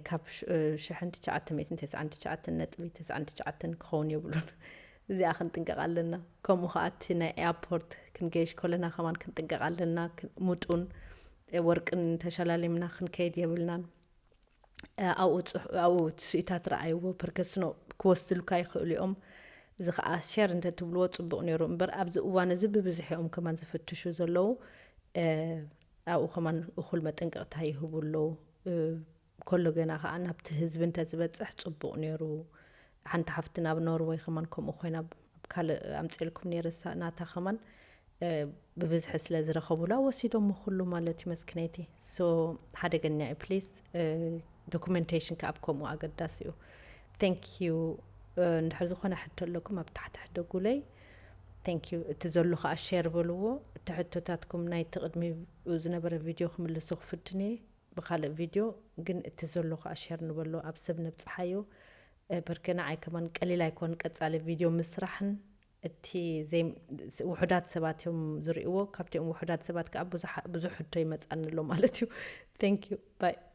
ካብ ሽሕን ትሽዓተ ሚእትን ተስዓን ትሽዓተን ነጥቢ ተስዓን ትሽዓተን ክኸውን የብሉን። እዚኣ ክንጥንቀቕ ኣለና። ከምኡ ከዓ እቲ ናይ ኤርፖርት ክንገይሽ ከለና ከማን ክንጥንቀቕ ኣለና። ምጡን ወርቅን ተሸላሊምና ክንከይድ የብልናን። ኣብኡ ኣብኡ ስኢታት ረኣይዎ፣ ፐርከስኖ ክወስድልካ ይኽእሉ እዮም። እዚ ከዓ ሸር እንተትብልዎ ፅቡቕ ነይሩ እምበር ኣብዚ እዋን እዚ ብብዝሒ እዮም ከማን ዝፍትሹ ዘለዉ። ኣብኡ ከማን እኹል መጠንቀቕታ ይህቡ ኣለዉ። ከሎ ገና ከዓ ናብቲ ህዝቢ እንተዝበፅሕ ፅቡቕ ነይሩ። ሓንቲ ሓፍቲ ናብ ኖርወይ ከማን ከምኡ ኮይና ኣብ ካልእ ኣምፅኤልኩም ነይረ፣ እሳ ናታ ከማን ብብዝሒ ስለ ዝረኸቡላ ወሲዶሞ ኩሉ ማለት እዩ መስክነይቲ። So ሓደገኛ እዩ። ፕሊስ ዶኩመንቴሽን ከኣብ ከምኡ ኣገዳሲ እዩ። Thank you። እንድሕር ዝኾነ ሕቶ ኣለኩም ኣብ ታሕቲ ሕደጉለይ። Thank you። እቲ ዘሎ ከዓ ሼር በልዎ። እቲ ሕቶታትኩም ናይቲ ቅድሚ ዝነበረ ቪድዮ ክምልሶ ክፍትን እየ ብካልእ ቪድዮ። ግን እቲ ዘሎ ከዓ ሼር ንበሎ፣ ኣብ ሰብ ነብፅሓዮ። በርከ ንዓይ ከማን ቀሊል ኣይኮን ቀፃሊ ቪድዮ ምስራሕን እቲ ውሑዳት ሰባት እዮም ዝርእይዎ። ካብቲኦም ውሑዳት ሰባት ከዓ ብዙሕ ሕቶ ይመፃኒ ኣሎ ማለት እዩ። Thank you። Bye።